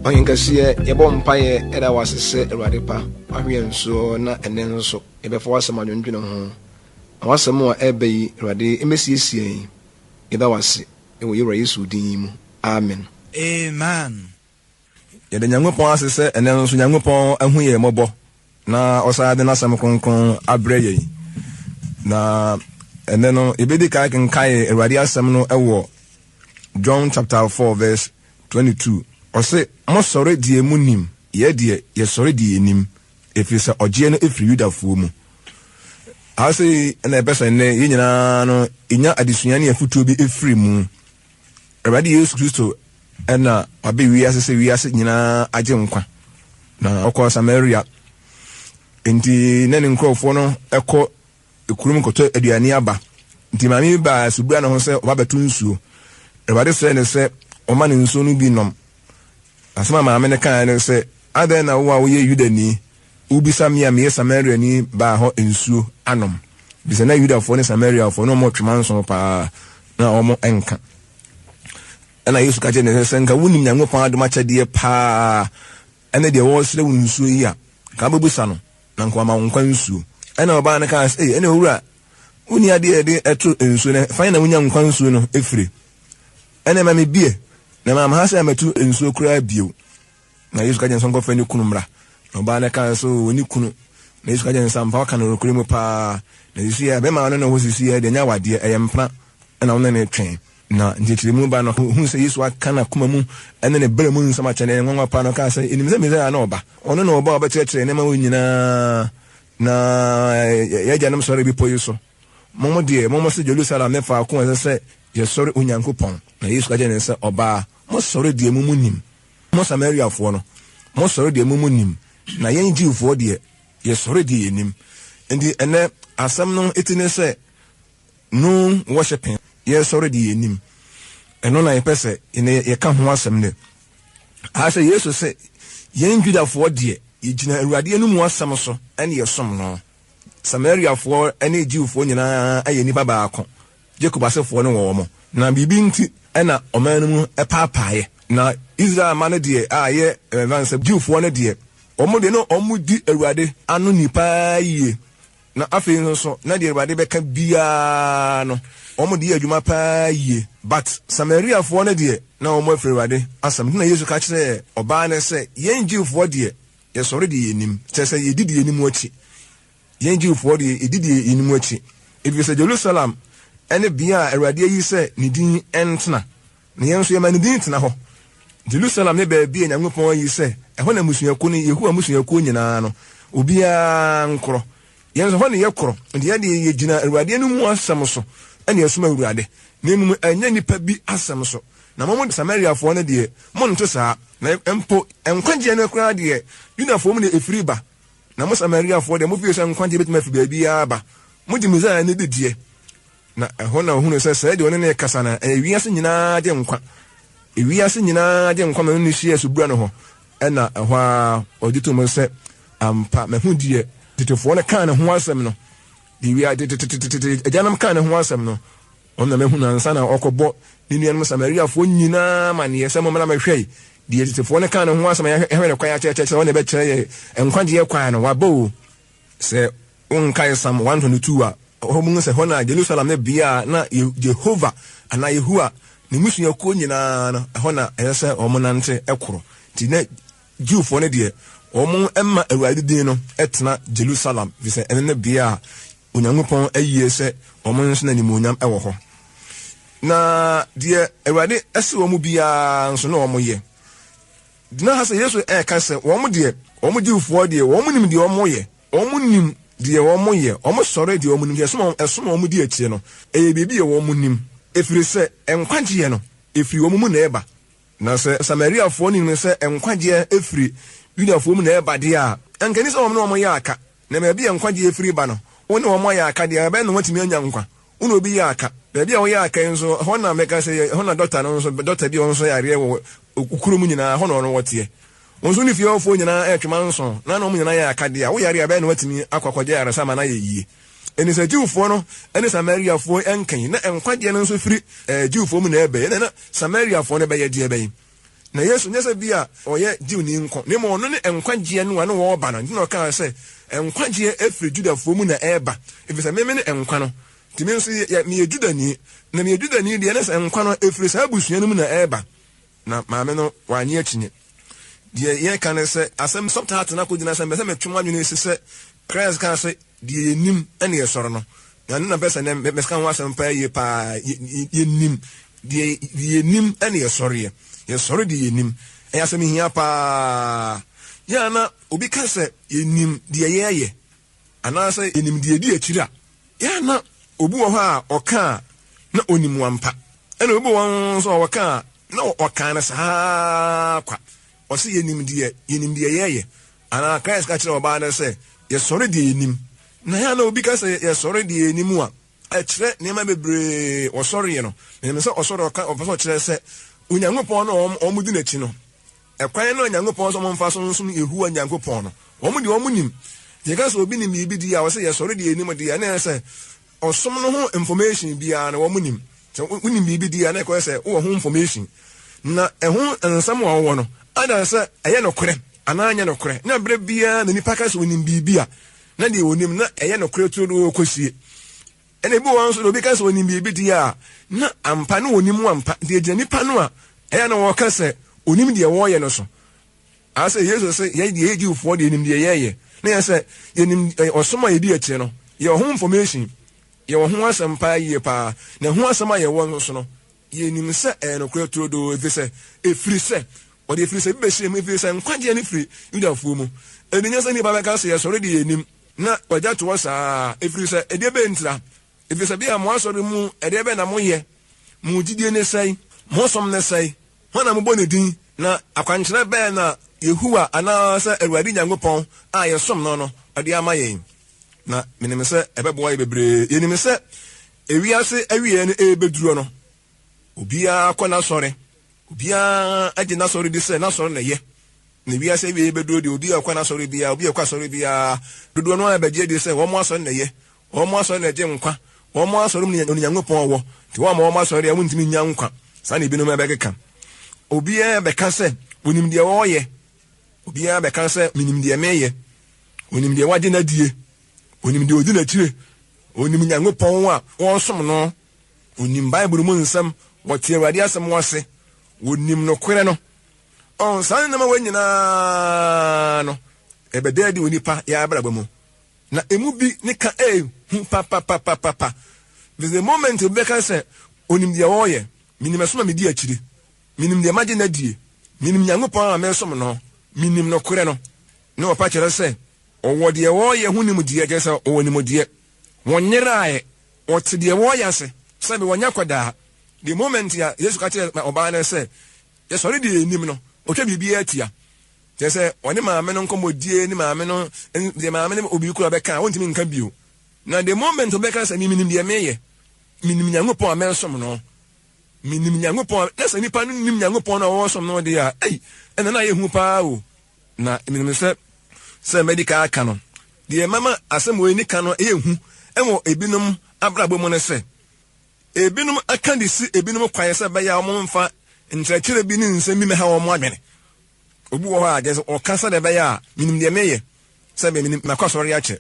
Ɔhenkɛseɛ, yɛbɔ mpaeɛ ɛda wo ase sɛ Awurade pa, wahwe yɛn soɔ na ɛnnɛ nso yɛbɛfa w'asɛm adwendwene ho. Na w'asɛm a ɛreba yi, Awurade, ɛmmɛsiesie yɛn. Yɛda wo ase wɔ yɛn Wura Yesu din mu. Amen. Amen. Yɛda Nyankopɔn ase sɛ ɛnnɛ nso Nyankopɔn ahu yɛn mmɔbɔ na ɔsan de n'asɛm kronkron abrɛ yɛn. Na ɛnnɛ no, yɛbɛdi kan kenkae Awurade asɛm no wɔ John chapter 4 verse 22. Ɔse, Mosɔre deɛ monim, yɛ deɛ yɛsɔre deɛ yɛnim, ɛfiri sɛ ɔgyeɛ no firi Yudafoɔ mu. Ha sei na ɛpɛ sɛ nnɛ yɛn nyinaa no yɛnya adesua ne afotuo bi firi mu. Awurade Yesu Kristo na waba wiase sɛ wiase nyinaa agye nkwa. Na ɔkɔɔ Samaria. Enti na ne nkurɔfoɔ no kɔ kurom kɔtɔ aduane aba. Nti maame bi baa asubura no ho sɛ ɔba bɛto nsuo. Awurade srɛɛ no sɛ ɔma no nsuo no bi nom. Asɛm a maame no kaeɛ ne sɛ, Adɛn na wo a woyɛ Yudani wobisa me a meyɛ Samariani baa hɔ nsuo anom? Ɛfiri sɛ na Yudafoɔ ne Samariafoɔ na wɔtwe manso paa, na wɔnka. Ɛnna Yesu ka kyerɛɛ no sɛ, Sɛ nka wonim Nyankopɔn adom akyɛdeɛ paa ne deɛ ɔresrɛ wo nsuo yi a, nka wobɛbisa no, na nka wama wo nkwa nsuo. Ɛnna ɔbaa no kaa sɛ, Ei, ɛnneɛ owura, wonni adeɛ a yɛde to nsuo no, ɛfa he na wonya nkwa nsuo no fire? Ɛnneɛ ma me bi ɛ, na mamma ha sɛ mɛto nsuo koraa bio. Na Yesu ka kyerɛɛ no sɛ ɔnkɔfrɛ ne kunu mmra. Na ɔbaa no kaa sɛ, Oo, ɔnni kunu. Na Yesu ka kyerɛɛ no sɛ, Ampa, woaka no nokorɛ mu paa. Na seesei a bɛrima a wo ne no wɔ hɔ seesei yi deɛ, ɛnyɛ awadeɛ, ɛyɛ mpena na wo ne no retwe. Na nkyerɛkyerɛmu ba no, ɔhuu sɛ Yesu aka n'akoma mu ne ne berɛ mu nsɛm akyerɛ no, ɛyɛ nwanwa paa, na ɔkaa sɛ, Yɛnim sɛ Mesaia no reba. Ɔno na ɔba a ɔbɛkyerɛkyerɛ nneɛma wei nyinaa. Na yɛn agyanom sɔree bepɔ yi so. Mo mo deɛ, mo se Jerusalem ne faako a ɛsɛ sɛ yɛsɔre Onyankopɔn. Na Yesu ka kyerɛɛ no sɛ, Ɔbaa, mosɔre deɛ mo monnim. Mo Samariafoɔ no, mosɔre deɛ mo monnim, na yɛn Jewfoɔ deɛ, yɛsɔre deɛ yɛnim. Enti ɛnnɛ, asɛm no ti ne sɛ, No worshipping, yɛsɔre deɛ yɛnim. Ɛno na yɛpɛ sɛ ɛnnɛ yɛka ho asɛm nnɛ. Aha sɛ Yesu se, yɛn Judafoɔ deɛ, yɛgyina Awurade anomu asɛm so ne yɛsom no. Samariafoɔ ne Jewfoɔ nyinaa yɛ nnipa baako. Jakob asefoɔ no wɔ wɔn. Na biribi nti na ɔman no mu paapaaeɛ. Na Israel mma no deɛ a ɛyɛ ɛmfa no sɛ Jewfoɔ no deɛ, wɔn deɛ na wɔdi Awurade ano ni paa yie. Na afei nso so, na deɛ Awurade bɛka biara no, wɔn de yɛ adwuma paa yie. But Samariafoɔ no deɛ, na wɔn afiri Awurade asɛm. Nti na Yesu ka kyerɛɛ ɔbaa no sɛ, Yɛn Jewfoɔ deɛ, yɛsɔre deɛ yɛnim, kyerɛ sɛ, yɛdi deɛ yɛnim akyi. Yɛn Jewfoɔ deɛ, yɛdi deɛ yɛnim akyi, ɛfiri sɛ Jerusalem ne bea a Awurade ayi sɛ ne din ntena, na yɛn nso yɛma ne din tena hɔ. Jerusalem ne baabi a Nyankopɔn ayi sɛ ɛhɔ na mmusuakuo no, Yehowa mmusuakuo nyinaa no, obiara nkorɔ. Yɛn nso, ɛhɔ na yɛkorɔ. Enti yɛn deɛ, yɛgyina Awurade anomu asɛm so na yɛsom Awurade, na mmom ɛnyɛ nnipa bi asɛm so. Na mo Samariafoɔ no deɛ, monte saa, na mpo nkwagyeɛ no koraa deɛ, Yudafoɔ mu na ɛfiri ba. Na mo Samariafoɔ deɛ, mofii sɛ nkwagyeɛ bɛtumi afiri baabiara aba. Mogye Mesaia no di deɛ, na ɛhɔ na ɔhunuu sɛ sɛɛ deɛ ɔne no rekasa no, ɛyɛ wiase nyinaa Agyenkwa. Ewiase nyinaa Agyenkwa na ɔne no hyiaa asubura no hɔ. Ɛnna ɛhɔ ara ɔgye toom sɛ, Ampa, mahu deɛ tetefoɔ no kaa ne ho asɛm no, deɛ wia tetetetete agyanom kaa ne ho asɛm no, Ɔno na mahu no ansa na ɔrekɔbɔ ne nuanom Samariafoɔ nyinaa amanneɛ sɛ, Mommra mmɛhwɛ deɛ tetefoɔ no kaa ne ho asɛm a yɛahwɛ no kwan akyɛkyɛ sɛ ɔno na ɛbɛkyerɛ yɛn nkwagyeɛ kwan no. Waba o! Sɛ wonkae Psalm 122 a, ɛhɔ muhu sɛ ɛhɔ na Jerusalem ne bea a na Jehovah anaa Yehowa ne mmusuakuo nyinaa no, ɛhɔ na ɛsɛ sɛ wɔnante korɔ. Nti na Jewfoɔ no deɛ, wɔmma Awurade din no tena Jerusalem, ɛfiri sɛ ɛno ne bea a Onyankopɔn ayie sɛ wɔn nso n'animuonyam wɔ hɔ. Na deɛ Awurade se wɔn biara nso na wɔyɛ. Gyina ha sɛ Yesu ɛreka sɛ wɔn deɛ, wɔn Jewfoɔ deɛ, wɔn nim deɛ wɔn yɛ. Wɔn nim deɛ wɔn yɛ. Wɔn sɔre deɛ wɔn nim. Ɛsom a ɛsom a wɔn di akyire no, ɛyɛ biribi a wɔn nim. Ɛfiri sɛ nkwagyeɛ no, ɛfiri wɔn mu na ɛba. Na sɛ Samariafoɔ no nim sɛ nkwagyeɛ firi Yudafoɔ mu na ɛreba deɛ a, anka ɛnni sɛ wɔn ne wɔn yɛ aka. Na baabi a nkwagyeɛ firi ba no, wo ne wɔn ayɛ aka deɛ a, ɛbɛyɛ na wɔatumi anya nkwa. Wo ne obi yɛ aka. Baabi a woyɛ aka yi nso, ɛhɔ na mɛka sɛ, ɛhɔ na dɔkta no nso, dɔkta bi a ɔno nso yareɛ wɔ kuro mu nyinaa, ɛhɔ na ɔno ɔteɛ. Wo nso wo ne fie hɔfoɔ nyinaa retwe manso, na na wɔn nyinaa yɛ aka deɛ a, woyare a, ɛbɛyɛ na woatumi akɔ akɔgye ayaresa ama no ayɛ yie. Enti sɛ Jewfoɔ no ne Samariafoɔ nka yi, na nkwagyeɛ no nso firi Jewfoɔ mu na ɛreba yi, ɛnna na Samariafoɔ no bɛyɛ deɛ bɛn? Na Yesu, nyɛ sɛ bi a ɔyɛ Jewni nko, na mmom ɔno ne nkwagyeɛ no a na wɔreba no. Nti na ɔkaa sɛ, Nkwagyeɛ firi Judafoɔ mu na ɛreba, ɛfiri sɛ me mene nkwa no. Nti me nso yɛ, meyɛ Judani, na meyɛ Judani deɛ, na sɛ nkwa no ɛfiri saa abusua no mu na ɛreba. Na maame no wannye akyinnye. Deɛ yɛreka ne sɛ, asɛm subtitle no akɔgyina sɛ, mepɛ sɛ metwe mo adwene si sɛ Christ kaa sɛ, Deɛ yɛnim ne yɛsɔre no. Na ɛno na mepɛ sɛ nnɛ meka ho asɛm paa yie paa. Yɛnim. Deɛ yɛnim ne yɛsɔreɛ. Yɛsɔre deɛ yɛnim. Ɛyɛ asɛm hia paa. Yɛ a na obi ka sɛ yɛnim deɛ yɛreyɛ anaasɛ yɛnim deɛ ɛdi akyiri a, yɛ a na obi wɔ hɔ a ɔka a na ɔnim ampa. Ɛna obi wɔ hɔ nso a ɔka a na ɔka no saa kwa. Ɔse yɛnim deɛ, yɛnim deɛ yɛreyɛ. Anaa Christ ka kyerɛɛ ɔbaa no sɛ, Yɛsɔre deɛ yɛnim. Na ɛyɛ a na obi ka sɛ yɛsɔre deɛ yɛnim a, ɛkyerɛ nneɛma bebree. Wɔsɔreɛ no, menim sɛ ɔsɔre ɔka, ɔpɛ sɛ ɔkyerɛ sɛ Onyankopɔn no a wɔn di n'akyi no, ɛkwan no a Nyankopɔn sɛ wɔmfa so nsom Yehowa Nyankopɔn no, wɔn deɛ wɔn nim. Nti yɛka sɛ obi nim biribi deɛ a, ɔsɛ yɛsɔre deɛ yɛnim deɛ, na ɛyɛ sɛ Ɔsom no ho information biara no wɔn nim. Sɛ wonim biribi di a na ɛkɔyɛ sɛ wowɔ ho information. Na ɛho nsɛm a wɔwɔ no, either sɛ ɛyɛ nokorɛ anaa ɛnyɛ nokorɛ. Na berɛ biara na nipa ka sɛ onim biribi a, na deɛ onim na ɛyɛ nokorɛ turodoo kɔsie. Ɛna ebi wɔ hɔ nso na obi ka sɛ onim biribi di a, na ampa na onim ampa. Nti egyina nipa no a ɛyɛ na wɔka sɛ onim deɛ wɔreyɛ no so. Anaasɛ Yesu se, Yɛn deɛ yɛyɛ Jewfoɔ deɛ yɛnim deɛ yɛyɛ, na yɛn sɛ yɛnim ɔsom a yɛdi akyire no, yɛwɔ ho information, yɛwɔ ho asɛm paa yie paa, na ɛho asɛm a yɛwɔ nso no, yɛnim sɛ ɛyɛ nokorɛ turodoo, ɛfiri sɛ, ɛfiri sɛ, ɔde ɛfiri sɛ bi bɛhyɛ mu, ɛfiri sɛ nkwagyeɛ no firi Yudafoɔ mu. Ɛnti nyɛ sɛ nnipa bɛka sɛ yɛsɔre deɛ yɛnim, na wɔagya toɔ saa, ɛfiri sɛ, ɛdeɛ bɛn ntira? Ɛfiri sɛ bia mo asɔre mu ɛdeɛ bɛn na moyɛ? Mo gyidie ne sɛn? Mo som ne sɛn? Hwan na mobɔ ne din? Na akwankyerɛ bɛn na Yehowa anaasɛ Awurade Nyankopɔn a yɛsom no no de ama yɛn? Na menim sɛ ɛbɛboa yɛn bebree. Yɛnim sɛ ewiase awieɛ no ɛrebɛduro no, obiara kɔ n'asɔre, obiara gye n'asɔre di sɛ n'asɔre na ɛyɛ. Na wiase awieɛ bɛduro deɛ, obiara kɔ n'asɔre biara, obiara kɔ asɔre biara, dodoɔ no ara bɛgye adi sɛ wɔn asɔre na ɛyɛ. Wɔn asɔre na ɛgye nkwa. Wɔn asɔre mu na Onyankopɔn wɔ. Nti wɔamma wɔn asɔre a, wontumi nnya nkwa. Saa na ebinom bɛkeka. Obiara bɛka sɛ onim deɛ ɔreyɛ. Obiara bɛka sɛ menim deɛ meyɛ. Onim deɛ wagye no adie. Onim deɛ odi n'akyire. Onim Nyankopɔn a wɔresom no. Onim Bible mu nsɛm. Wɔte Awurade asɛm ase. Wɔnim nokorɛ no. Ɔn, saa nneɛma wei nyinaa no, ɛbɛda adi wɔ nipa yɛ abrabɔ mu. Na emu bi ne ka ɛyɛ hu papapapapa. The moment obi bɛka sɛ onim deɛ ɔreyɛ, menim ɛsom a medi akyire, menim deɛ magye no adie, menim Nyankopɔn a mesom no, menim nokorɛ no, na ɔpa kyerɛ sɛ ɔwɔ deɛ ɔreyɛ ho nimdeɛ, kyerɛ sɛ ɔwɔ nimdeɛ. Wɔnyeraeɛ, ɔte deɛ wɔreyɛ ase, sɛbe wɔnyɛ akwadaa. The moment a Yesu ka kyerɛɛ ɔbaa no sɛ yɛsɔre deɛ yɛnim no, ɔtwa biribiara tia. Kyerɛ sɛ, ɔne maame no nkɔmmɔdie ne maame no, deɛ maame no obi kura bɛka a, ɔntumi nka bio. Na the moment ɔbɛka sɛ, menim deɛ meyɛ, menim Nyankopɔn a meresom no, menim Nyankopɔn a, na sɛ nipa no nim Nyankopɔn no a ɔresom no deɛ a, ei, ɛna na ayɛ hu paa o. Na menim sɛ, sɛ madi kan aka no, deɛ mama asɛm wei ne ka no ɛyɛ hu wɔ ebinom abrabɔ mu ne sɛ, ebinom aka de si ebinom kwan sɛ ɛbɛyɛ a wɔmfa nkyerɛkyerɛ bi ne nsɛm bi mmɛha wɔn adwene. Obi wɔ hɔ a, gyesɛ ɔka sɛdeɛ ɛbɛyɛ a menim deɛ meyɛ, sɛ menim makɔ asɔre akyɛ,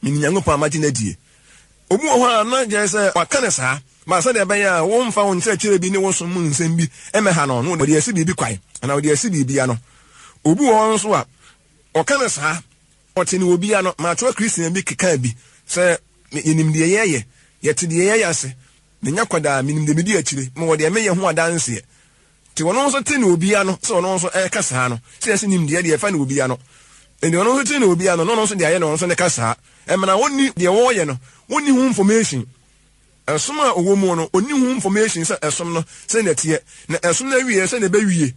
menim Nyankopɔn a magye no adie. Obi wɔ hɔ a, na gyesɛ sɛ waka no saa, but sɛdeɛ ɛbɛyɛ a womfa wo nkyerɛkyerɛ bi ne wo som mu nsɛm bi mmɛha no, na ɔde asi biribi kwan, anaa ɔde asi biribi ano. Obi wɔ hɔ nso a, ɔka no saa, ɔte no obi ano. Matwerɛ Christian bi kekaa bi sɛ, yɛnim deɛ yɛyɛ, yɛte deɛ yɛyɛ ase, menyɛ kwadaa, menim deɛ medi akyire, mewɔ deɛ meyɛ ho adanseɛ. Nti ɔno nso te ne obi ano sɛ ɔno nso ɛreka saa no, sɛ yɛse nimdeɛ deɛ ɛfa ne obi ano. Nti ɔno nso te ne obi ano na ɔno nso de ayɛ ne ɔno nso ne kasaa. Ɛmena ɔnni deɛ ɔreyɛ no, ɔnni ho information. Ɛsom a ɔwɔ mu no, ɔnni ho information sɛ ɛsom no sɛnea ɛteɛ, na ɛsom no awieɛ sɛnea ɛbɛwie.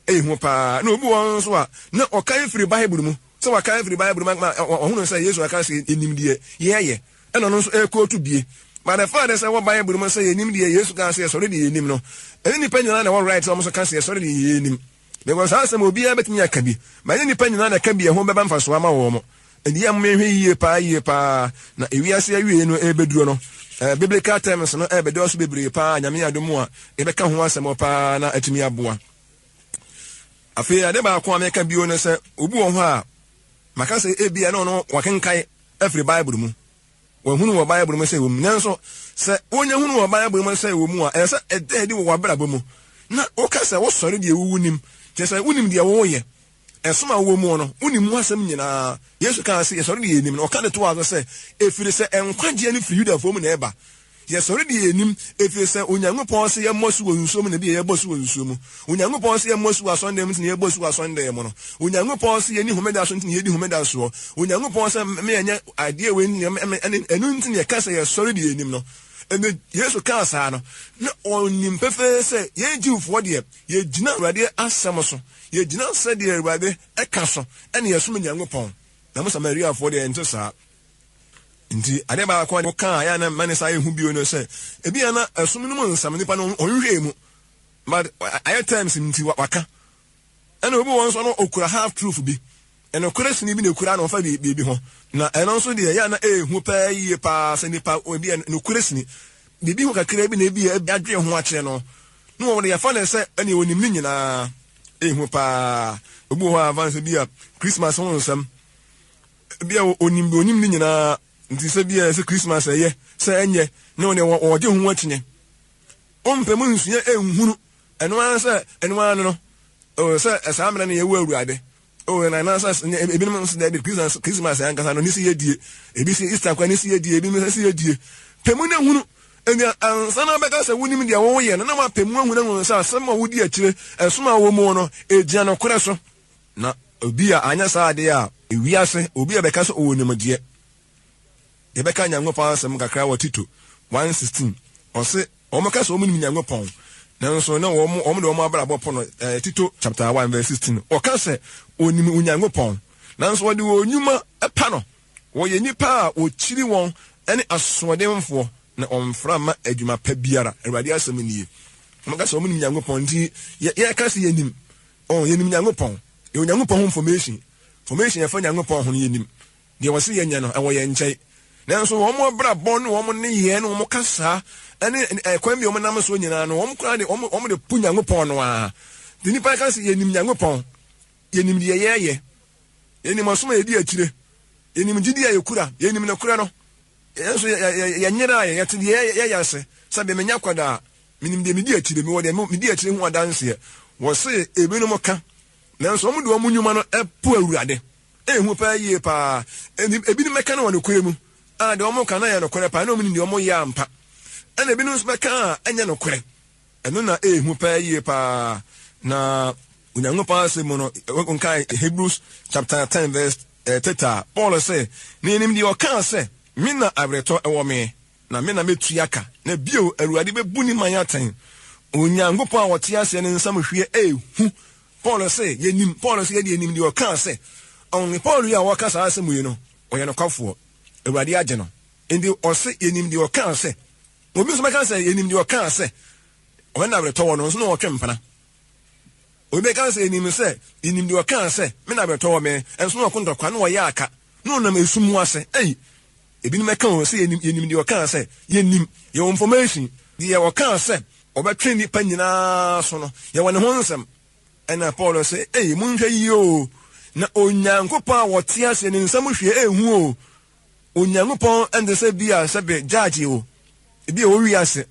Ɛyɛ hu paa. Na obi wɔ hɔ nso a, na ɔkan firi Bible mu, sɛ wakan firi Bible mu ama ɔhunu sɛ Yesu aka sɛ yɛnim deɛ yɛyɛ, ɛna ɔno nso ɛrekootu bie. But the fact sɛ ɛwɔ Bible mu sɛ yɛnim deɛ Yesu kaa sɛ yɛsɔre deɛ yɛnim no, ɛnyɛ nnipa nyinaa na ɛwɔ right sɛ wɔn nso ka sɛ yɛsɔre deɛ yɛnim. Because saa asɛm obiara bɛtumi aka bi, but ɛnyɛ nnipa nyinaa na ɛka bi ɛho bɛba mfasoɔ ama wɔn. Ɛnti yɛ mma yɛnhwɛ yie paa yie paa na ewiase awieɛ no ɛrebɛduro no, eh, biblical terms no ɛrebɛdɔɔso bebree paa. Nyame adom a yɛbɛka ho asɛm paa na atumi aboa. Afei ade baako a mɛka bio ne sɛ, obi wɔ hɔ a, maka sɛ ebia na ɔno wakenkan afiri Bible mu. Wahunu wɔ Bible mu sɛ ɛwɔ mu. Nanso, sɛ wonya hunu wɔ Bible mu sɛ ɛwɔ mu a, ɛsɛ sɛ ɛda adi wɔ w'abrabɔ mu. Na woka sɛ wosɔre deɛ wonim, kyerɛ sɛ wonim deɛ woyɛ. Ɛsom a wowɔ mu no, wonim mu asɛm nyinaa. Yesu kaa sɛ, Yɛsɔre deɛ yɛnim no. Ɔka de toaa so sɛ, Ɛfiri sɛ nkwagyeɛ no firi Yudafoɔ mu na ɛba. Yɛsɔre deɛ yɛnim, ɛfiri sɛ Onyankopɔn se yɛmmɔ asu wɔ nsuo mu na ebia yɛbɔ asu wɔ nsuo mu. Onyankopɔn se yɛmmɔ asu wɔ asɔredan mu nti na yɛbɔ asu wɔ asɔredan mu no. Onyankopɔn se yɛnni homeda so nti na yɛdi homeda soɔ. Onyankopɔn sɛ mma yɛnyɛ adeɛ wei nti na ɛne ɛno nti na yɛka sɛ yɛsɔre deɛ yɛnim no. Ɛnna Yesu kaa saa no, na ɔnim pefee sɛ yɛn Jewfoɔ deɛ, yɛgyina Awurade asɛm so, yɛgyina sɛdeɛ Awurade ka so na yɛsom Nyankopɔn. Na mo Samariafoɔ deɛ ɛnte saa. Nti adeɛ baako a woka a ɛyɛ a na mma ne saa yɛ hu bio no sɛ ebia na ɛsom no mu nsɛm nipa no ɔnhwɛɛ mu but ayɛ terms nti waka. Ɛna obi wɔ nso no okura half truth bi, ɛnokorɛ sini bi na ekura na ɔfa biribi ho, na ɛno nso deɛ ɛyɛ a na ɛyɛ paa yie paa sɛ nipa ebi a nokorɛ sini biribi ho kakra bi na ebi a adwene ho akyerɛ no na wɔn de yɛfa no sɛ ɛne onim ne nyinaa. Ɛyɛ hu paa. Obi wɔ hɔ a afa no sɛ bi a Christmas ho nsɛm Ebia onim deɛ onim ne nyinaa nti sɛ bia sɛ Christmas ɛyɛ sɛ ɛnyɛ ne wɔn deɛ wɔgye ho akyinnye. Wompɛ mu nsua nhunu ɛno ara sɛ ɛno ara no no oh, sɛ saa mmerɛ no yɛwɔ Awurade oh, na anaasɛ ebinom nso daabi Christmas Christmas ankasa no ne sɛ yɛdie, ebi sɛ Easter koraa ne sɛ yɛdie, ebinom sɛ yɛdie. Pɛ mu na hunu. Enti ansa na wobɛka sɛ wonim deɛ woyɛ no na woapɛ mu ahunu ahunu sɛ asɛm a wodi akyire, ɛsom a wɔ mu no, ɛgyina nokorɛ so. Na obi a anyɛ saa adeɛ a, ewiase obi a bɛka sɛ ɔwɔ nimdeɛ. Yɛbɛka Nyankopɔn asɛm kakra wɔ Tito 1:16. Ɔse wɔn ka sɛ wɔn nim Nyankopɔn, nanso na wɔn wɔn de wɔn abrabɔ po no. Eh, Tito chapter 1 verse 16. Ɔka sɛ onim Onyankopɔn, nanso wɔde wɔn nnwuma pa no. Wɔyɛ nnipa a wɔkyiri wɔn ne asoɔdenfoɔ, na wɔmfra mma adwuma pa biara. Awurade asɛm nie. Wɔn ka sɛ wɔn nim Nyankopɔn, nti yɛka sɛ yɛnim. Oh, yɛnim Nyankopɔn. Yɛwɔ Nyankopɔn ho information. Information a ɛfa Nyankopɔn ho no, yɛnim. Deɛ wɔse yɛnyɛ no, ɛwɔ yɛn nkyɛn. Nanso wɔn abrabɔ ne wɔn nneyɛɛ ne wɔn kasa ne ɛkwan bi a wɔnam soɔ nyinaa no, wɔn koraa de, wɔn, wɔn de po Nyankopɔn no ara. Nti nnipa ka sɛ yɛnim Nyankopɔn, yɛnim deɛ yɛyɛ, yɛnim ɔsom a yɛdi akyire, yɛnim gyidie a yɛkura, yɛnim nokorɛ no. Yɛn nso yɛnyeraeɛ, yɛte deɛ yɛyɛ ase. Sɛbe menyɛ akwadaa, menim deɛ medi akyire, mewɔ deɛ medi akyire ho adanseɛ. Wɔse ebinom ka, nanso wɔn de wɔn nnwuma no po Awurade. Ɛyɛ hu paa yie paa. Ebinom bɛka no wɔ nokorɛ mu, a deɛ wɔka no yɛ nokorɛ paa, na wɔnim deɛ wɔyɛ ampa. Ɛna ebinom nso bɛka a ɛnyɛ nokorɛ. Ɛno na ɛyɛ hu paa yie paa. Na Onyankopɔn asɛm mu no, nkae Hebrews chapter 10 verse 30 a, Paul sɛ, Na yɛnim deɛ ɔkaa sɛ, Me na aweretɔ wɔ me, na me na mɛtua ka, na bio, Awurade bɛbu ne man atɛn. Onyankopɔn a ɔte aseɛ no nsam hweɛ ɛyɛ hu. Paul se, yɛnim, Paul se, yɛdeɛ yɛnim deɛ ɔkaa sɛ, ɔn, Paul yi a ɔka saa asɛm yi no, ɔyɛ nokwafoɔ. Awurade agye no. Enti ɔse, yɛnim deɛ ɔkaa sɛ, Obi nso bɛka sɛ, Yɛnim deɛ ɔkaa sɛ ɔne no aweretɔ wɔ no nso na ɔtwe mpena. Obi bɛka sɛ, Yɛnim sɛ, yɛnim deɛ ɔkaa sɛ me na aweretɔ wɔ me nso na ɔko ntɔkwa na ɔyɛ aka na ɔnam esum mu ase. Ei, ebinom bɛka o sɛ yɛnim, yɛnim deɛ ɔkaa sɛ, yɛnim, yɛwɔ information, deɛ ɔkaa sɛ ɔbɛtwe nnipa nyinaa so no, yɛwɔ ne ho nsɛm. Ɛna Paul sɛ, Ei, monhwɛ yie o, na Onyankopɔn a ɔte aseɛ ne nsam hwie ɛnhu o. Onyankopɔn nte sɛ bi a sɛbe judge o, ebi a ɔwɔ wiase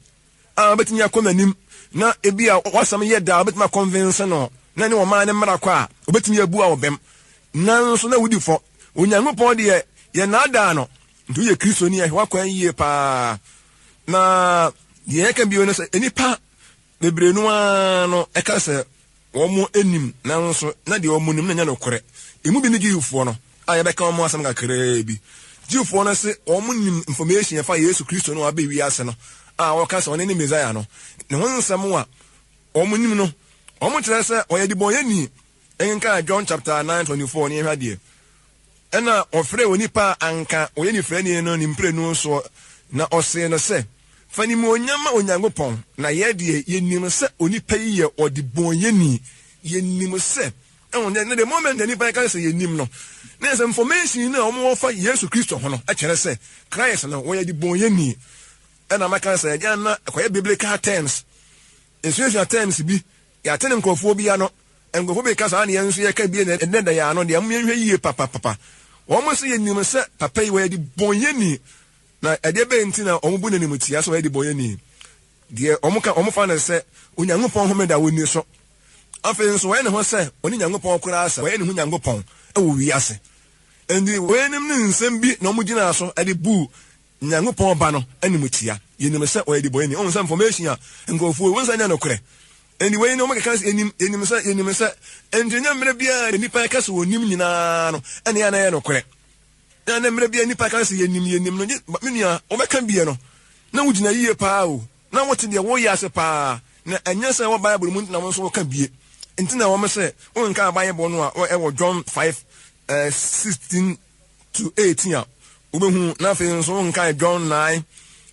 a wobɛtumi akɔ n'anim na ebi a w'asɛm yɛ da a wobɛtumi akɔnvinse no na ne ɔman no mmara kɔ a, obɛtumi abu a ɔbɛm. Nanso na wodi fɔ. Onyankopɔn deɛ yɛnnaadaa no. Nti woyɛ Kristoni a, hwɛ w'akwan yie paa. Na deɛ yɛka bio ne sɛ, nnipa Bebree no ara no ka sɛ wɔn nim, nanso na deɛ wɔn nim no nyɛ nokorɛ. Emu bi ne Jewfoɔ no, a yɛbɛka wɔn asɛm kakraa bi. Jewfoɔ no se wɔn nim information ɛfa Yesu Kristo no a waba wiase no, a wɔka sɛ ɔno ne Messiah no, ne ho nsɛm a wɔn nim no, wɔn kyerɛ sɛ ɔyɛ debɔnyɛni. Yɛnkenkan John chapter 9 24 na yɛnhwɛ adeɛ. Ɛnna ɔfrɛɛ onipa a anka ɔyɛ nifirani no ne mprenu soɔ, na ɔsee no sɛ, Fa animuonyam ma Onyankopɔn, na yɛn deɛ, yɛnim sɛ onipa yi yɛ ɔdebɔneyɛni. Yɛnim sɛ, ɛho na the moment a nipa ka sɛ yɛnim no, na yɛ sɛ information no a wɔwɔ fa Yesu Kristo ho no kyerɛ sɛ Christ no wɔyɛ debɔneyɛni. Ɛna maka sɛ ɛdeɛ na ɛkɔyɛ biblical terms, yɛsuasua terms bi, yɛate ne nkurɔfoɔ bi ano. Nkurɔfoɔ bi ka saa na yɛn nso yɛka bi na ɛdɛdɛ yɛn ano deɛ, mom yɛnhwɛ yie papapapa. Wɔn se yɛnim sɛ papa yi ɔyɛ debɔnyɛni. Na ɛdeɛ bɛn nti na wɔn bu no animtia sɛ ɔyɛ debɔnyɛni? Deɛ wɔn ka, wɔn fa no sɛ Onyankopɔn homeda ɔnni so. Afei nso wɔyɛ ne ho sɛ ɔne Nyankopɔn koraa sɛ wɔyɛ ne ho Nyankopɔn wɔ wiase. Enti weinom ne nsɛm bi na wɔn gyinaa so de buu Nyankopɔn Ba no animtia. Yɛnim sɛ ɔyɛ debɔnyɛni. Wohu sɛ information a nkurɔfoɔ, wohu sɛ ɛnyɛ nokorɛ. Enti wei no wɔkeka sɛ yɛnim, yɛnim sɛ, yɛnim sɛ. Enti ɛnyɛ mmerɛ biara a nnipa ɛka sɛ wɔnim nyinaa no ɛna ɛyɛ a na ɛyɛ nokorɛ. Ɛna na mmerɛ biara nnipa ka sɛ yɛnim, yɛnim no, me nua, wɔbɛka bie no, na wogyina yie paa o, na wote deɛ woreyɛ ase paa, na ɛnyɛ sɛ ɛwɔ Bible mu nti na wo nso woka bie. Nti na wɔn sɛ wonka Bible no a ɛwɔ John 5, 16 to 18 a, wobɛhu, na afei nso wonkae John 9,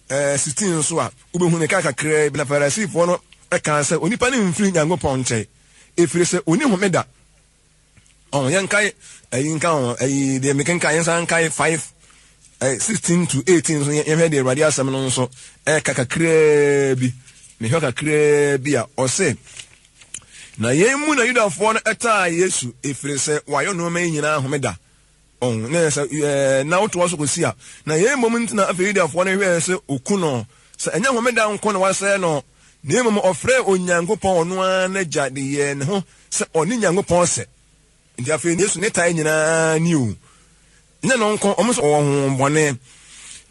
16 nso a, wobɛhu. Meka kakraa bi, na Farisifoɔ no kaa sɛ, Onipa no mfiri Nyankopɔn nkyɛn, ɛfiri sɛ ɔnni homeda. Ɔn, yɛnkae ɛyi nka ho, ɛyi deɛ mekenkan, yɛnsan nkae 5, 16 to 18 nso, yɛhwɛ deɛ Awurade asɛm no nso ɛka kakraa bi. Mehwɛ kakraa bi a, ɔse, Na yɛn mu na Yudafoɔ no taa Yesu, ɛfiri sɛ wayɔ nnoɔma yi nyinaa homeda. Ɔn, na sɛ ɛɛ, na wotoa so kɔsi a, na yei mmom nti na afei Yudafoɔ no hwɛɛ sɛ ɔku no, sɛ ɛnyɛ homeda nko na wasɛe no, na mmom ɔfrɛɛ Onyankopɔn ɔno ara n'Agya de yɛɛ ne ho sɛ ɔne Nyankopɔn sɛ. Nti afei Yesu ne tae nyinaa ni o. Nyɛ no nko, wɔn nso wɔwɔ honhommɔne.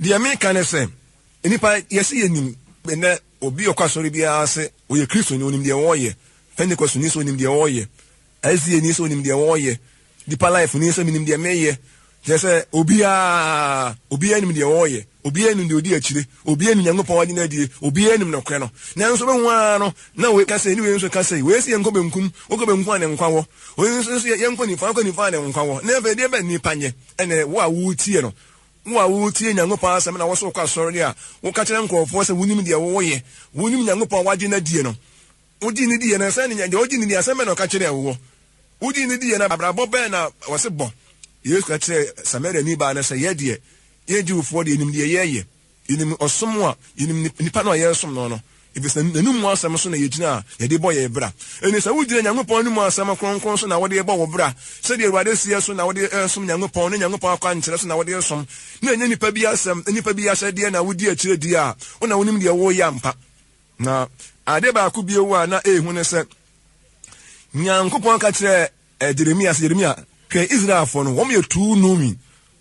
Deɛ meka ne sɛ, nnipa yɛse yɛnim, nnɛ obi a ɔkɔ asɔre biara se ɔyɛ Kristoni, ɔnim deɛ ɔreyɛ, Pentecostni nso ɔnim deɛ ɔreyɛ, SDA ni sɛ onim deɛ ɔreyɛ, Deeper Life ni sɛ menim deɛ meyɛ. Kyerɛ sɛ obiara, obiara nim deɛ ɔreyɛ, obiara nim deɛ ɔdi akyire, obiara nim Nyankopɔn agye no adie, obiara nim nokorɛ no. Nanso wobɛhu ara no, na wei ka sei, ne wei nso ka sei. Wei se yɛnkɔ benkum, wokɔ benkum a ne nkwa wɔ. Wei nso nso yɛnkɔ nifa, wokɔ nifa a ne nkwa wɔ. Na afei deɛ bɛn nipa nyɛ? Ɛnɛ wo a woretie no, wo a woretie Nyankopɔn asɛm na wo so wokɔ asɔre a, woka kyerɛ nkurɔfoɔ sɛ wonim deɛ woyɛ, wonim Nyankopɔn a woagye no adie no. Wogyee no diiɛ, na sɛn ne deɛ ɔgye no di, asɛm bɛn na ɔka kyerɛɛ woɔ? Wogyee no diiɛ, na abrabɔ bɛn na wɔse bɔ? Yesu ka kyerɛɛ Samariani baa no sɛ, Yɛ deɛ, yɛn Jewfoɔ deɛ, yɛnim deɛ yɛyɛ. Yɛnim ɔsom a, yɛnim nipa no a yɛresom no no, ɛfiri sɛ n'anomu asɛm so na yɛgyina a yɛde bɔ yɛn bra. Enti sɛ wogyina Nyankopɔn anomu asɛm kronkron so na wode rebɔ wo bra, sɛdeɛ Awurade seɛ so na wode resom Nyankopɔn, ne Nyankopɔn akwankyerɛ so na wode resom, na ɛnyɛ nipa bi asɛm, nipa bi ahyɛdeɛ na wodi akyire deɛ a, wo na wonim deɛ woreyɛ ampa. Na ade baako bio a na ɛyɛ hu ne sɛ, Nyankopɔn ka kyerɛɛ eh, Jeremia sɛ, Jeremia, hwɛ Israelfoɔ no, wɔn yɛ too knowing,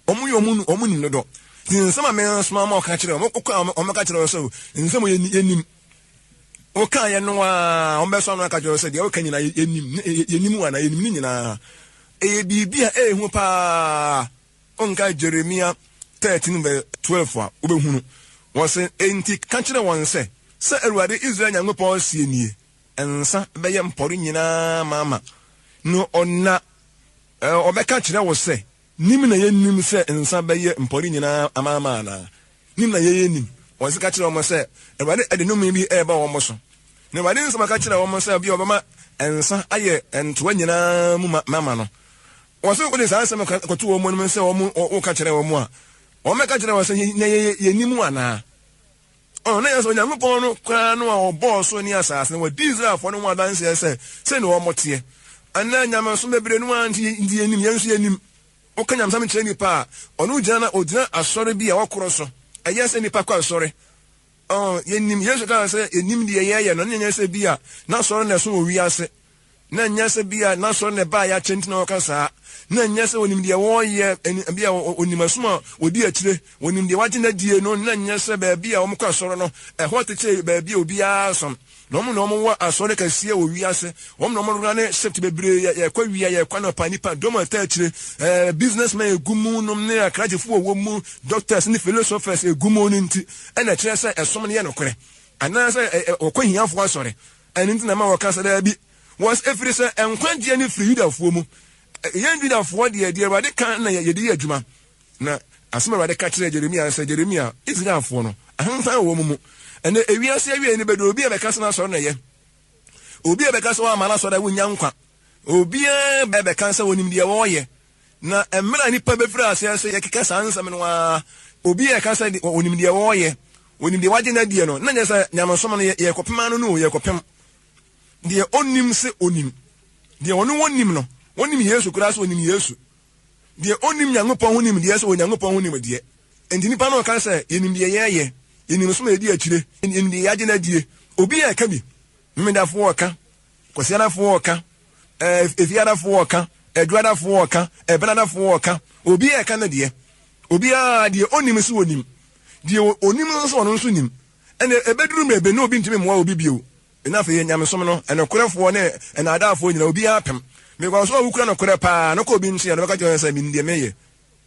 wɔn yɛ wɔn wɔn nim dodo. Nti nsɛm a mesoma ma ɔka kyerɛ wɔn, wokɔ a wɔn ka kyerɛ wɔn sɛ, nsɛm yɛ yɛnim. Woka yɛ no a, wɔn bɛsɔ ano aka kyerɛ wɔn sɛ, deɛ woka nyinaa yɛnim, yɛnim anaa yɛnim ne nyinaa. Ɛyɛ biribi a ɛyɛ hu paa. Wonkae Jeremia 13 vs 12 a, wobɛhunu. Wɔse, Enti ka kyerɛ wɔn sɛ, 'Sɛ Awurade Israel Nyankopɔn seɛ nie, Nsa bɛyɛ mpɔre nyinaa mama, na ɔna ɔbɛka kyerɛ wo sɛ, Nim na yɛnnim sɛ nsa bɛyɛ mpɔre nyinaa amaama anaa? Nim na yɛnnim. Wɔse ka kyerɛ wɔn sɛ, Awurade de nnome bi reba wɔn so. Na Awurade nsɛm a ɔka kyerɛɛ wɔn sɛ ɔbia ɔbɛma nsa ayɛ ntoa nyinaa mu mama no, Wɔse wode saa nsɛm kɔto wɔn anim sɛ wɔn woka kyerɛ wɔn a, wɔbɛka kyerɛ wɔn sɛ, na yɛnni mu anaa? Ɔno na yɛ sɛ Onyankopɔn no koraa no a ɔbɔɔ soro ne asase no, wadi Israelfoɔ no ho adanseɛ sɛ sei na wɔn teɛ. Anaa nyamesom bebree no ara nti nti yɛnim, yɛn nso yɛnim. Woka nyamesɛm kyerɛ nipa a, ɔno gyina na ɔgyina asɔre bi a wɔkorɔ so. Ɛyɛ sɛ nipa kɔ asɔre. Ɔn, yɛnim, Yesu kaa sɛ yɛnim deɛ yɛyɛ no, na nyɛ sɛ bi a n'asɔre na ɛso wɔ wiase. Na ɛnyɛ sɛ bi a n'asɔre na ɛbaeɛ akyɛ nti na ɔka saa. Na ɛnyɛ sɛ ɔnim deɛ wɔreyɛ, ɛni, bi a ɔnim ɛsom a wɔdi akyire, ɔnim deɛ wɔagye no adie no, na ɛnyɛ sɛ baabi a wɔkɔ asɔre no, ɛhɔ te sɛ baabi a obiara som. Na wɔn na wɔwɔ asɔre kɛseɛ wɔ wiase, wɔn na wɔrane shift bebree, yɛ, yɛkɔ awia, yɛkɔ anɔpa, nnipa dɔm a ɛtaa akyire, ɛɛ, businessmen ɛgu mu nom ne akrakyefoɔ wɔ mu, doctors ne philosophers ɛgu mu no nti, ɛna ɛkyerɛ sɛ ɛsom no yɛ nokorɛ. Anaasɛ ɛ, ɛ, wɔkɔ hiafoɔ asɔre. Ɛno nti na ɛma wɔka sɛ, Dabi, wɔ ɛfiri sɛ nkwagyeɛ no firi Yudafoɔ mu. Yɛn Yudafoɔ deɛ, deɛ Awurade ka na yɛde yɛ adwuma. Na asɛm a Awurade ka kyerɛɛ Jeremia ne sɛ, Jeremia, Israelfoɔ no, ahantan wɔ wɔn mu. Ɛnnɛ, ewiase awiei no bɛduru, obi a bɛka sɛ n'asɔre na ɛyɛ, obi a bɛka sɛ woamma n'asɔre a wonnya nkwa, obiara bɛka sɛ onim deɛ ɔreyɛ. Na mmerɛ a nnipa bɛfiri aseɛ sɛ yɛkeka saa nsɛm no ara, obi a ɛka sɛ ɔnim deɛ ɔreyɛ, ɔnim deɛ wagye no adie no, na nyɛ sɛ nyamesom no yɛrekɔpem ano no o, yɛrekɔpem deɛ ɔnnim sɛ ɔnim. Deɛ ɔno wɔnnim no, wɔnnim Yesu koraa sɛ ɔnim Yesu. Deɛ ɔnnim Nyankopɔn ho nimdeɛ sɛ ɔwɔ Nyankopɔn ho nimdeɛ. Enti nnipa no reka sɛ, Yɛnim deɛ yɛreyɛ, yɛnim som a yɛdi akyire, yɛnim deɛ yɛagye no adie. Obiara reka bi. Memendafoɔ reka, Kwasiadafoɔ reka, Efiadafoɔ reka, Adwuadafoɔ reka, Ɛbenadafoɔ reka. Obiara reka ne deɛ. Obiara, deɛ ɔnnim nso ɔnim. Deɛ ɔnim nso ɔno nso nim. Ɛnna ɛbɛduru mmerɛ bi na obi ntumi mmoa obi bio. Na afei nyamesom no, ɛnokorɛfoɔ ne ɛnaadaafoɔ nyinaa, obiara pem. Because wo a wokura nokorɛ paa no kɔ obi nkyɛn a, ɔbɛka kyerɛ wo sɛ, menim deɛ meyɛ.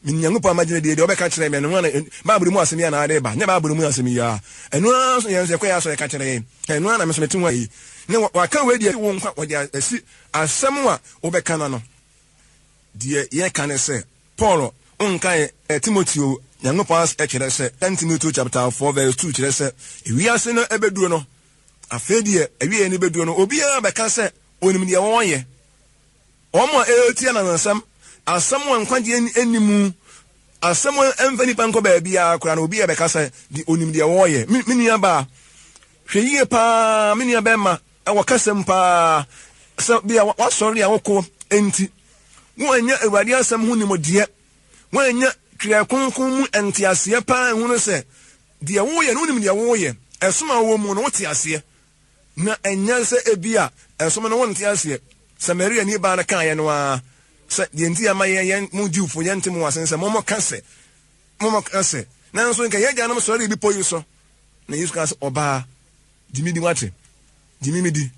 Menim Nyankopɔn a magyina die, deɛ ɔbɛka kyerɛ me no, ɛno ara na, Bible mu asɛm yi ara na ade ba, nyɛ Bible mu asɛm yi ara. Ɛno ara nso yɛn nso yɛkɔ yɛn asɔre ka kyerɛ yɛn. Ɛno ara na me nso mete ho yi. Na waka wei deɛ wo nkwa, wɔde asi asɛm a wobɛka no ano. Deɛ yɛka ne sɛ, Paul nkae Timoteo Nyankopɔn asɛm kyerɛ sɛ, 1 Timoteo chapter 4 verse 2 kyerɛ sɛ, wiase no bɛduro no, Afei deɛ awieɛ no bɛduro no, obiara bɛka sɛ ɔnim deɛ ɔreyɛ. Wɔn a ɛretie anansesɛm, asɛm a nkwagyeɛ nni mu, asɛm a ɛmfa nnipa nkɔ baabiara koraa no, obiara bɛka sɛ deɛ ɔnim deɛ ɔreyɛ. Me, me nuabaa, hwɛ yie paa, me nua bɛrima, ɛwɔ kasa mu paa, sɛ bia wasɔre a wokɔ nti, woannya Awurade asɛm ho nimdeɛ, woannya Twerɛ Kronkron mu nteaseɛ paa nhunu sɛ Deɛ woreyɛ no, wonim deɛ woreyɛ. Ɛsom a wowɔ mu no, wote aseɛ. Na ɛnyɛ sɛ ebia ɛsom no wonte aseɛ. Samariani baa no kaeɛ no ara sɛ, Deɛ nti a ɛma yɛn, yɛn, mo Jewfoɔ, yɛnte mo ase ne sɛ, moka sɛ, moka sɛ, nanso nka yɛn agyanom sɔree bepɔ yi so. Na Yesu kaa sɛ, Ɔbaa, gye me di, woate? Gye me di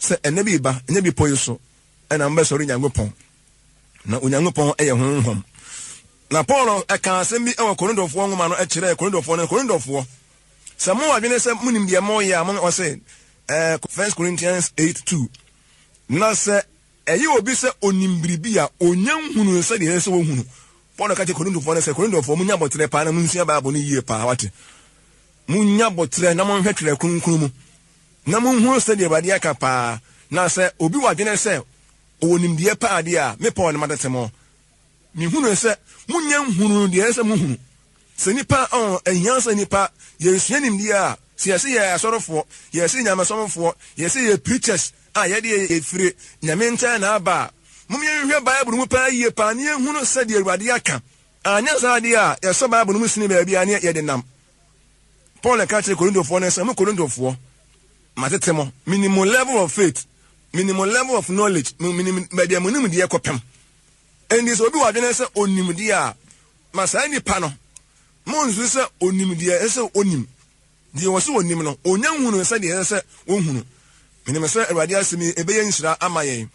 sɛ ɛnna bi reba, ɛnyɛ bepɔ yi so na mobɛsɔre Nyankopɔn. Na Onyankopɔn yɛ honhom. Na Paul kaa asɛm bi wɔ Korintofoɔ nwoma no kyerɛɛ Korintofoɔ no, Korintofoɔ, sɛ mowɔ adwene sɛ monim deɛ moreyɛ a, mo ɔse, eh, 1 Corinthians 8 2, na sɛ ɛyɛ obi sɛ onim biribi a, ɔnya nhunu sɛdeɛ ɛsɛ sɛ wɔhunu. Paul ka kyerɛ Korintofoɔ no sɛ, Korintofoɔ, monya aboterɛ paa na monsua Bible no yie paa, wate? Monya aboterɛ na monhwɛ Twerɛ Kronkron mu, na monhunu sɛdeɛ Awurade aka paa. Na sɛ obi wɔ adwene sɛ ɔwɔ nimdeɛ paa deɛ a, me Paul na matete mo. Mehunuu sɛ monnya nhunuu deɛ ɛsɛ sɛ mohunu. Sɛ nnipa, ɔɔ, ahia sɛ nnipa, yɛresua nimdeɛ a, sɛ yɛse yɛyɛ asɔrefoɔ, yɛse yɛ nyamesomfoɔ, yɛse yɛyɛ preachers a yɛdeɛ yɛfiri Nyame nkyɛn na aba a, mom yɛnhwehwɛ Bible mu paa yie paa na yɛnhunu sɛdeɛ Awurade aka. Anyɛ saa deɛ a, yɛsɔ Bible no mu sini baabi a ne yɛde nam. Paul ka kyerɛɛ Korintofoɔ no sɛ, Mo Korintofoɔ, matete mo, menim mo level of faith, menim mo level of knowledge, menim baabi a mo nimdeɛ kɔpem. Enti sɛ obi wɔ adwene sɛ onim deɛ a, ma saa nipa no monsusu sɛ onim deɛ ɛsɛ sɛ onim. Deɛ ɔse onim no, ɔnnya nhunuu sɛdeɛ ɛsɛ sɛ ɔhunu. Menim sɛ Awurade asɛm yi ɛbɛyɛ nhyira ama yɛn.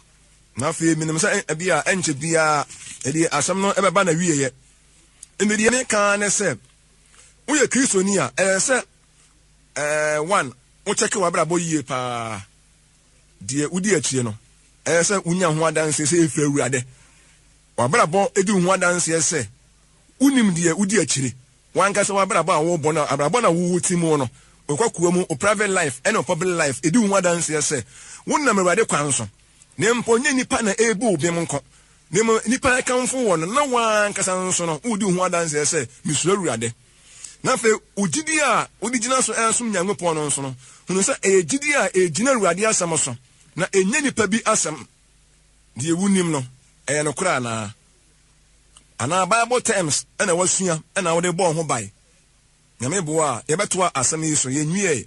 Na afei menim sɛ ebia ɛnkyɛ biara ɛdeɛ asɛm no ɛbɛba n'awieɛ. Enti deɛ meka ara ne sɛ, woyɛ Kristoni a, ɛsɛ sɛ ɛɛ one, wokyɛke w'abrabɔ yie paa. Deɛ wodi akyire no, ɛyɛ sɛ wonya ho adanseɛ sɛ ɛfiri Awurade. W'abrabɔ di wo ho adanseɛ sɛ wonim deɛ wodi akyire. W'ankasa w'abrabɔ a wobɔ no, abrabɔ no a wote mu no, wo kɔkoa mu, wo private life ɛne wo public life, ɛdi wo ho adanseɛ sɛ wonam Awurade kwan so. Na mpo nyɛ nnipa na ɛrebu wo bem nko, na mmom nnipa rekamfo wo no, na w'ankasa nso no, woredi wo ho adanseɛ sɛ, Mesuro Awurade. Na afei wo gyidie a wode gyina so resom Nyankopɔn no nso no, hunu sɛ ɛyɛ gyidie a ɛgyina Awurade asɛm so, na ɛnyɛ nipa bi asɛm. Deɛ wonim no, ɛyɛ nokorɛ anaa? Anaa Bible terms na woasua na wode bɔ wo ho ban? Nyame boa a, yɛbɛtoa asɛm yi so. Yɛnwiɛe.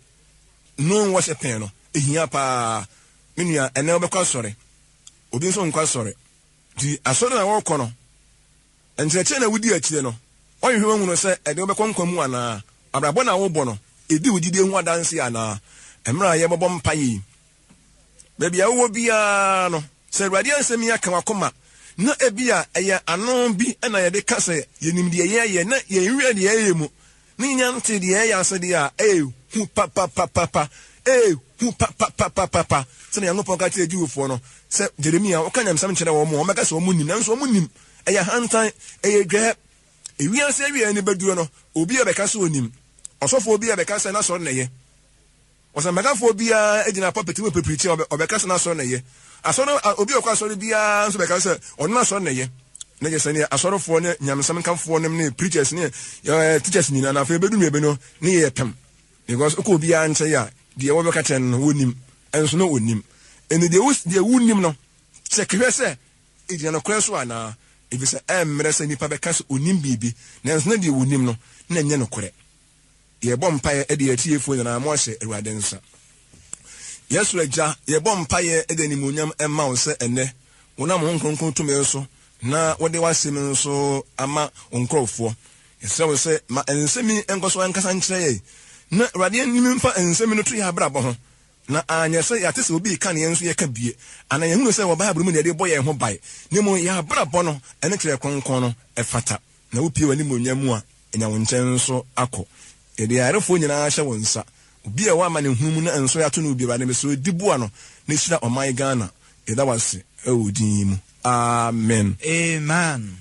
No worshiping no, ɛhia paa. Me nua, ɛnnɛ wobɛkɔ asɔre. Obi nso nkɔ asɔre. Nti asɔre na wɔrekɔ no, Nkyerɛkyerɛ na wudi akyire no, woahwehwɛ woahunu sɛ ɛde wo bɛkɔ nkwa mu anaa? Abrabɔ na wobɔ no, edi wo gyidie ho adanseɛ anaa? Mmerɛ a yɛrebɔbɔ mpaeɛ yi, baabi a wowɔ biara no, sɛ Awurade asɛm yi aka w'akoma, na ebia ɛyɛ ano bi na yɛde ka sɛ yɛnim deɛ yɛreyɛ na yɛnhwɛ deɛ yɛreyɛ mu, na yɛnnya ntee deɛ yɛreyɛ ase deɛ a, ɛyɛ hu papapapapa, ɛyɛ hu papapapapa. Sɛdeɛ Nyankopɔn ka kyerɛɛ Jewfoɔ no sɛ, Jeremia, woka nyamesɛm kyerɛ wɔn a, wɔbɛka sɛ wɔn nim, nanso wɔn nnim. Ɛyɛ ahantan, ɛyɛ dwɛɛ. Ewiase awieɛ no bɛduro no, obi a bɛka sɛ ɔnim, ɔsɔfoɔ bi a bɛka sɛ n'asɔre na ɛyɛ, ɔsɛmpakafoɔ biara gyina pulpit mu pɛpirikyi a ɔbɛka sɛ n'asɔre na ɛyɛ. Asɔre, obi a ɔkɔ asɔre biara nso bɛka sɛ ɔno n'asɔre na ɛyɛ. Na kyerɛ sɛ neɛ asɔrefoɔ ne nyamesɛm nkafoɔ nom ne preachers ne eh, teachers nyinaa na afei bɛdu mmerɛ no ne yɛ pɛm. Because wokɔ obiara nkyɛn a, deɛ wɔbɛka kyerɛ no no wɔnim, ɛnso na ɔnim. Ɛnti deɛ wo, deɛ wonim no, Kyɛke hwɛ sɛ egyina nokorɛ so anaa, efisɛ ɛmmerɛ sɛ nipa bɛka sɛ onim biribi, nanso na deɛ onim no, na ɛnyɛ nokorɛ. Yɛbɔ mpaeɛ de yɛn atiefoɔ nyinaa mo ahyɛ Awurade nsa. Yɛn Soro Agya, yɛbɔ mpaeɛ de animuonyam ma wo sɛ ɛnnɛ wonam Honhom Kronkron tumi so na wode w'asɛm nso ama wo nkorɔfoɔ. Yɛsrɛ wo sɛ ma nsɛm yi nkɔ so ankasa nkyerɛ yɛn, na Awurade anim mfa nsɛm yi no to yɛn abrabɔ ho, na anyɛ sɛ yɛate sɛ obi reka na yɛn nso yɛka bie, anaa yɛhunu sɛ wɔ Bible mu na yɛde bɔ yɛn ho ban, na mmom yɛn abrabɔ no ne Twerɛ Kronkron no fata. Na wopue w'animuonyam mu a, anya wo nkyɛn nso akɔ. Yɛde ayarefoɔ nyinaa hyɛ wo nsa. Obi a ɛwɔ amanehunu mu na nsɔre ato no biara, Awurade mesrɛ wo di boa no na hyira ɔman Ghana. Yɛda wo ase wɔ wo din yi mu. Amen. Amen.